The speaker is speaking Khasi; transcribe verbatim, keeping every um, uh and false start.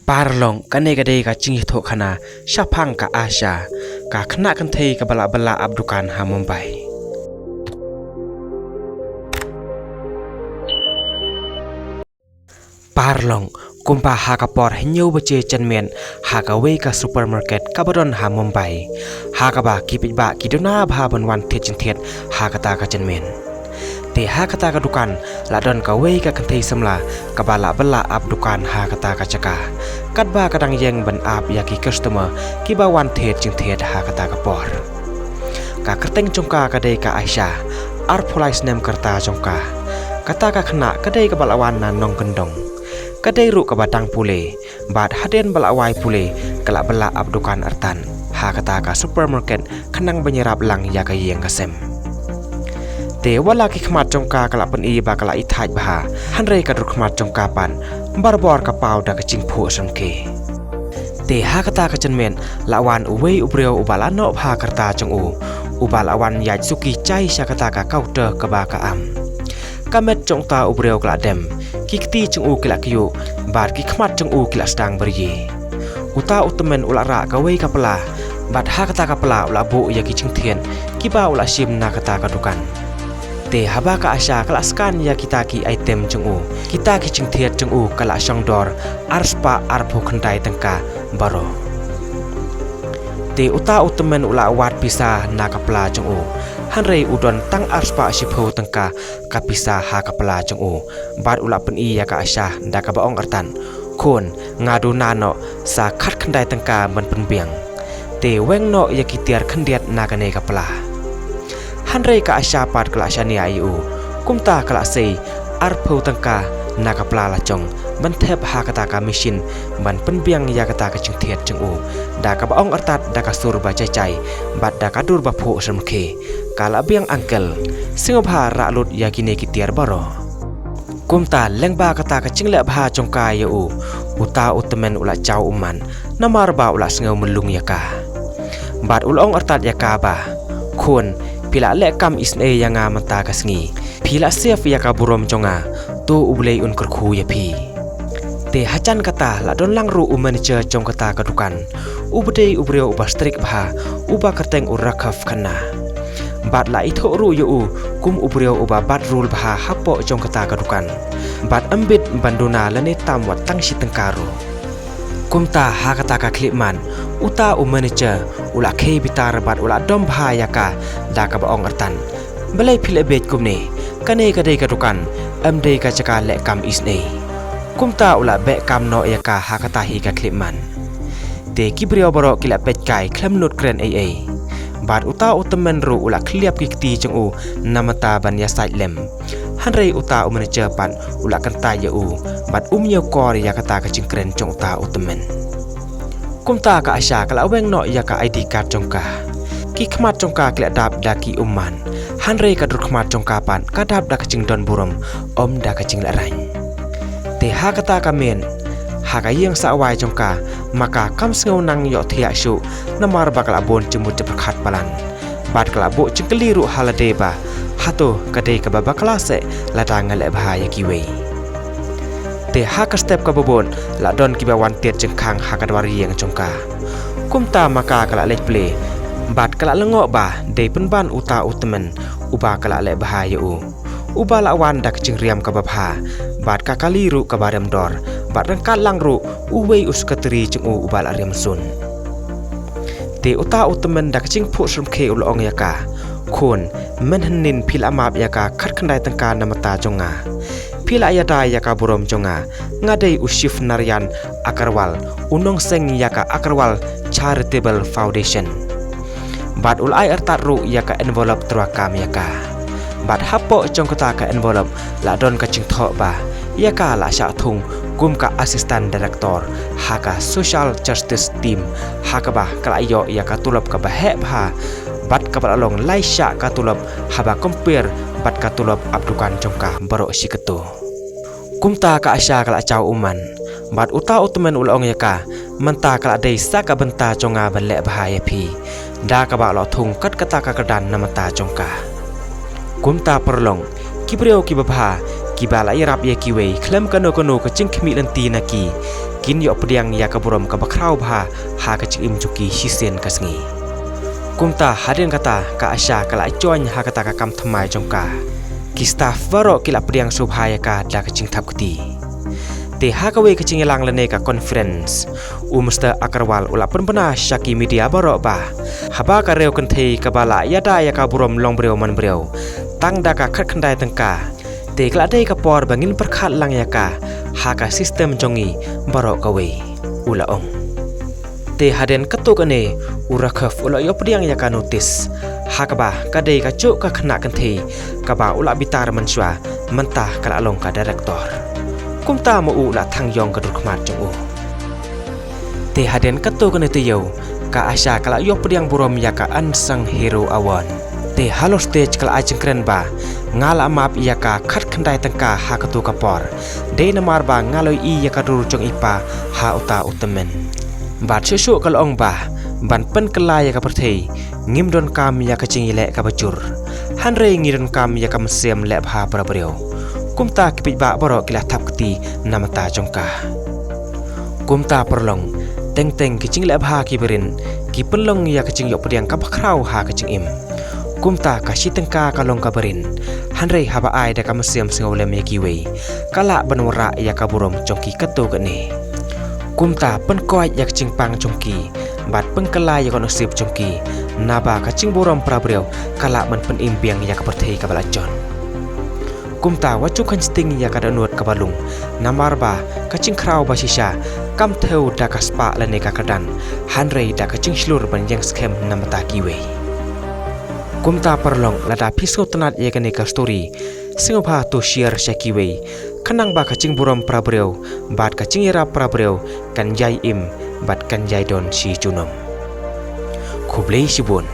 Parlong, kane ka dei ka jingïathuhkhana shaphang ka Asha, ka khynnah kynthei kaba la bylla ap dukan ha Mumbai. Parlong, kumba ha ka por hynñiew baje janmiet, ha kawei ka supermarket kaba don ha Mumbai, ha kaba ki paidbah ki duna bha ban wan thied jingthied ha kata ka janmiet. Te ha kata ka dukan la don kawei ka kynthei samla kaba la bylla ap dukan ha kata ka jaka, katba ka dang ïeng ban ap ïa ki customer kiba wan thied jingthied ha kata ka por. Ka kyrteng jong ka ka dei ka Aisha, arphew lai snem ka rta jong ka. Kata ka khynnah ka dei kaba la wan na nongkyndong. Ka dei ruh kaba dang pule, bad hadien ba la wai pule ka la bylla ap dukan artat ha kata ka supermarket khnang ban ïarap lang ïa ka ïing ka sem. Te wat la ki khmat jong ka ka la pyni ba ka la ithait bha, hynrei ka dur khmat jong ka pat barabor ka paw da ka jingphuh shyrkhei. Te ha kata ka janmiet la wan uwei u briew uba la noh bha ka rta jong u, uba la wan ïaid suki jai sha kata ka counter kaba ka am. Ka met jong uta u briew ka la dem, ki kti jong u ki la kyiuh, bad ki khmat jong u ki la sdang byrïe. Uta u tymmen u la rah kawei ka pla, bad ha kata ka pla u la buh ïa ki jingthied kiba u la shim na kata ka dukan. Te haba ka Asha ka la scan ïa kita ki item jong u, kita ki jingthied jong u ka la shong dor arspah arphew khyndai tyngka baroh. Te uta u tymmen u la wad pisa na ka pla jong u, hynrei u don tang arspah shiphew tyngka ka pisa ha ka pla jong u, bad u la pyni ïa ka Asha da kaba ong artat, "Khun, nga duna noh sa khatkhyndai tyngka ban pynbiang. Te weng noh ïa ki tiar khyndiat na kane ka pla." Hynrei ka Asha pat ka la shaniah ïa u, kumta ka la sei arphew tyngka na ka pla la jong ban thep ha kata ka machine ban pynbiang ïa kata ka jingthied jong u, da kaba ong artat da ka sur ba jai jai bad da ka dur ba phuh shyrkhei, ka la biang, "Uncle, sngewbha rah lut ïa kine ki tiar baroh." Kumta lyngba kata ka jingleh bha jong ka ïa u, uta u tymmen u la jaw ummat, namar ba u la sngew myllung ïa ka. Bad u la ong artat ïa ka ba, "Khun, phi la leh kam isynei ïa nga mynta ka sngi. Phi la save ïa ka burom jong nga, to U Blei un kyrkhu ïa phi." Te hajan kata la don lang ruh u manager jong kata ka dukan, uba dei u briew uba strict bha, uba kyrteng u Rakhav Khanna. Bad la ithuh ruh ïa u kum u briew uba bat rule bha hapoh jong kata ka dukan, bad ym bit ban duna lane tam wat tang shi tyngka ruh. Kumta ha kata ka khyllipmat, uta u manager u la khie bitar bad u la dom bha ïa ka da kaba ong artat, "Balei phi leh bieit kumne? Kane ka dei ka dukan, ym dei ka jaka leh kam isynei." Kumta u la beh kam noh ïa ka ha kata hi ka khyllipmat. Te ki briew baroh ki la peit kai khlem nud kren ei ei. Bad uta u tymmen ruh u la khylliap ki kti jong u namar ban ïasaid lem. Hynrei uta u manager pat u la kyntait ïa u bad um ñiewkor ïa kata ka jingkren jong uta u tymmen. Kumta ka Asha ka la weng noh ïa ka I D card jong ka. Ki khmat jong ka ki la dap da ki ummat, hynrei ka dur khmat jong ka pat ka dap da ka jingdon burom, ym da ka jinglehrain. Te ha kata ka miet, ha ka ïing sawai jong ka, ma ka kam sngew nang ïohthiah shuh, namar ba ka la bun jingmut jingpyrkhat palat. Bad ka la buh jingkylli ruh ha lade ba, hato ka dei kaba bakla seh lada nga leh bha ïa kiwei. Te ha ka step kaba bud la don kiba wan tied jingkhang ha ka dwar ïing jong ka. Kumta ma ka ka la leit plie, bad ka la lyngngoh ba dei pynban uta u tymmen uba ka la leh bha ïa u, uba la wan da ka jingriam kaba bha, bad ka kali ruh kaba rem dor, bad ryngkat lang ruh uwei u sekretari jong u uba la riam sun. Te uta u tymmen da ka jingphuh shyrkhei u la ong ïa ka, "Khun, mynhynnin phi la map ïa ka khatkhyndai tyngka namar ta jong nga. Phi la ïada ïa ka burom jong nga, nga dei u Shiv Narayan Agarwal, u nongseng ïa ka Agarwal Charitable Foundation." Bad u la ai artat ruh ïa ka envelope tyrwa kam ïa ka. Bad hapoh jong kata ka envelope la don ka jingthoh ba ïa ka la shah thung kum ka Assistant Director ha ka Social Justice Team, ha kaba ka la ïoh ïa ka tulop kaba heh bha, bad kaba la long lai shah ka tulop haba compare bad ka tulop ap dukan jong ka baroh shi katto. Kumta ka Asha ka la jaw ummat, bad uta u tymmen u la ong ïa ka, "Mynta ka la dei sa ka bynta jong nga ban leh bha ïa phi, da kaba la thung kat kata ka kyrdan namar ta jong ka." Kumta parlong, ki briew kiba bha, kiba la ïarap ïa kiwei khlem kano kano ka jingkhmih lynti na ki, kin ïoh pdiang ïa ka burom kaba khraw bha ha ka jingim jong ki shisien ka sngi. Kumta hadien kata ka Asha ka la join ha kata ka kam thymmai jong ka. Ki staff baroh ki la pdiang sngewbha ïa ka da ka jingthap kti. Te ha kawei ka jingïalang lane ka conference, u Mister Agarwal u la pynbna sha ki media baroh ba haba ka riew kynthei kaba la ïada ïa ka burom long briew man briew tang da ka khatkhyndai tyngka, te ka la dei ka por ba ngin pyrkhat lang ïa ka ha ka system jong ngi baroh kawei, u la ong. Te hadien katto katne u Rakhav u la ïoh pdiang ïa ka notice ha kaba ka dei kajuh ka khynnah kynthei kaba u la bitar mynshuwa, mynta ka la long ka director. Kumta ma u la thang ïong ka dur khmat jong u. Te hadien katto katne taïew ka Asha ka la ïoh pdiang burom ïa ka Unsung Hero Award. Te halor stage ka la ai jingkren ba nga la map ïa ka khatkhyndai tyngka ha kato ka por, dei namar ba nga la ïohi ïa ka dur jong i pa ha uta u tymmen. Bad shuh shuh ka la ong ba ban pynkylla ïa ka pyrthei ngim donkam ïa ka jingïaleh kaba jur, hynrei ngi donkam ïa ka mynsiem leh bha para briew. Kumta ki paidbah baroh ki la thap kti na bynta jong ka. Kumta paralok, teng teng ki jingleh bha kiba rit ki pynlong ïa ka jingïoh pdiang kaba khraw ha ka jingim. Kumta ka shi tyngka ka long kaba rit, hynrei haba ai da ka mynsiem sngewlem ïa kiwei, ka lah ban wanrah ïa ka burom jong ki katto katne. Kumta pynkoit ïa ka jingpang jong ki bad pynkylla ïa ka nusip jong ki, naba ka jingburom para briew ka lah ban pynim biang ïa ka pyrthei kaba la jot. Kumta wat ju kheiñ sting ïa ka dohnud kaba lung, namar ba ka jingkhraw ba shisha kam thew da ka spah lane ka kyrdan, hynrei da ka jingshlur ban ïeng skhem na bynta kiwei. Kumta paralok, lada phi sngewtynnat ïa kane ka story, sngewbha to share sha kiwei, khnang ba ka jingburom para briew bad ka jingïarap para briew kan ïai im bad kan ïai don shi junom. Khublei shibun.